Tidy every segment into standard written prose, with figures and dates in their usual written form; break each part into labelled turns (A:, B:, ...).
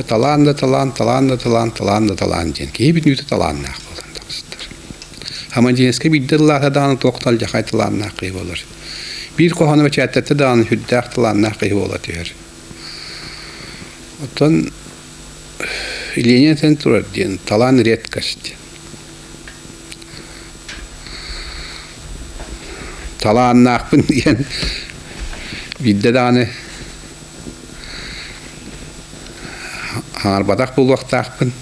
A: Талаан да талаан, талаан да талаан, талаан да талаан диэн киһи бүтүннүүтэ талааннаах буолан тахсытар. Хамадьыйаска биирдэ ыллаата даҕаны туох талдьахай талааннаах киһи буолар. Биир хоһоону бэчээттэттэ даҕаны сүрдээх талааннаах киһи буола түһэр. Оттон Ленин этэн турар диэн талаан редкость. Талааннаахпын диэн биирдэ даҕаны хаҥарбатах буолуохтаахпын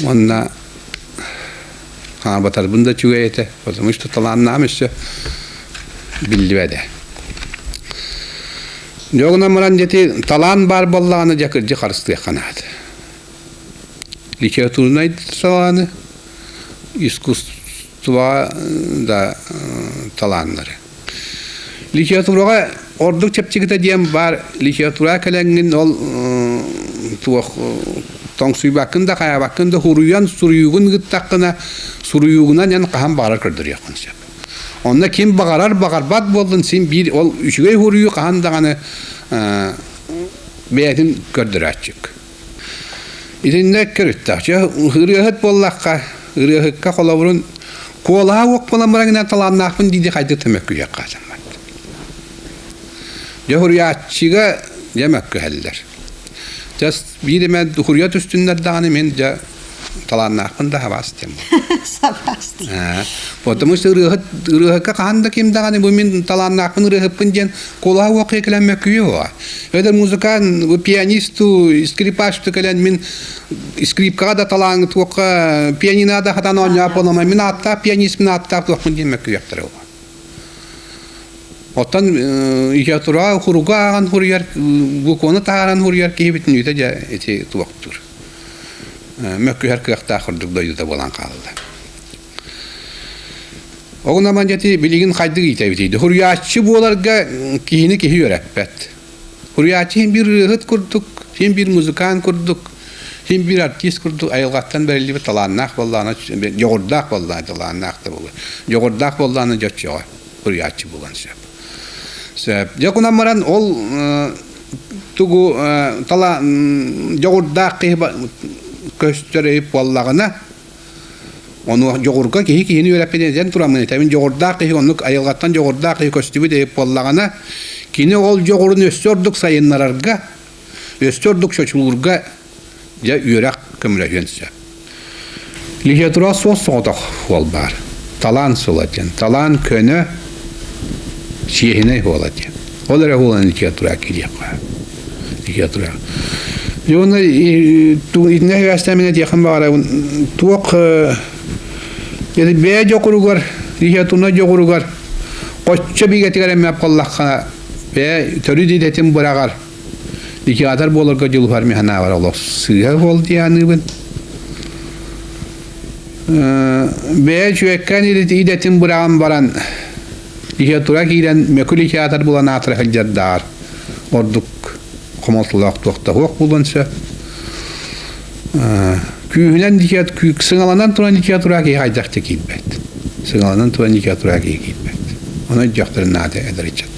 A: уонна хаҥарбатарбын да үчүгэй этэ, потому что талааннаам өссө биллибэтэ. Дьэ гынан баран дьэ талаан баар буоллаҕына дьэ кырдьык харыстыахха наада. Литературнай талааны, искусствоҕа да талааннары. Литератураҕа ордук чэпчэкитэ диэн баар литература кэлэҥҥин ол туох тоҥсуйбаккын да хайаабаккын да суруйан суруйуугун ыыттаххына суруйуугунан эн хаһан баҕарар көрдөрүөххүн сөп. Онно ким баҕарар баҕарбат буоллун син биир ол үчүгэй суруйуу хаһан даҕаны бэйэтин көрдөрөөччүк. Итиннэ көрүттээх. Чэ, ырыаһыт буоллахха, ырыаһыкка холобурун куолаһа уох буолан баран талааннаахпын дии хайдах да мөккүһүөххэ сатаммат. Дьэ, суруйааччыга дьэ мөккүһэллэр. Дьэ, биир эмэ суруйа түстүннэр даҕаны мин дьэ талааннаахпын да хабаас диэн.
B: Сабаас.
A: Потому что ырыаһыт ырыаһыкка хаһан да ким даҕаны бу мин талааннаахпын ырыаһыппын диэн куолаһа уоххе кэлэн мөккүйүө уоҕа. Эдэр музыкант, пианисту, скрипачту кэлэн мин скрипкаҕа да талаан туохха пианино да хатан оонньоох буолама мин ааттаах пианист мин ааттаах туохпун диэн мөккүйүөхтэрэ уоҕа. Оттон литератураҕа хуруга ааҕан хуруйар, букваны таһааран хуруйар киһи бүтүннүүтэ дьэ ити туохтуур. Мөккүһэр кыахтаах курдук дойдута буолан хаалла. Оҕунаман дьэти билигин хайдык иитэбитий? Хуруйааччы буоларга киһини киһи үөрэппэт. Хуруйааччы син биир ырыаһыт курдук, син биир музыкант курдук, син биир артист курдук айылҕаттан бэриллибит талааннаах буоллаҕына, дьоҕурдаах буоллаҕына талааннаах да буолуо. Дьоҕурдаах буоллаҕына дьоччоҕо хуруйааччы буолан сөп. Сөп. Дьэ гынан баран ол тугу тала дьоҕурдаах киһи көстөр эбит буоллаҕына Ону дьоҕурга киһи киһини үөрэппит этэн тураммын этэбин дьоҕурдаах киһи оннук айылҕаттан дьоҕурдаах киһи көстүбүт эбит буоллаҕына кини ол дьоҕурун өссө ордук сайыннарарга, өссө ордук чочулуурга дьэ үөрэх көмөлөһүөн сөп. Литература суос соҕотох уол баар. Талаан сула диэн. Талаан көнө чиэһинэй уола диэн. Ол эрэ уолан литература киириэххэ. Литература. Уонна итиннэ сибээстээн этиэххин баҕарабын туох бэйэ дьоҕуругар литературнай дьоҕуругар оччо бигэтигэр эмэ буоллаххына бэйэ төрүт идэтин быраҕар литератор буоларга дьулуһар мин санаабар олох сыыһа буол дии саныыбын. Бэйэ үчүгэйкээн идэтин быраҕан баран литература киирэн мөкү литератор буолан аатыра сылдьардааҕар ордук хомолтолоох туох да суох буолуон сөп. Күүһүнэн сыҥаланан туран литература киһи хайдах да киирбэт. Сыҥаланан туран литература киһи киирбэт. Ону өйдүөхтэрин наада эдэр ыччаттар.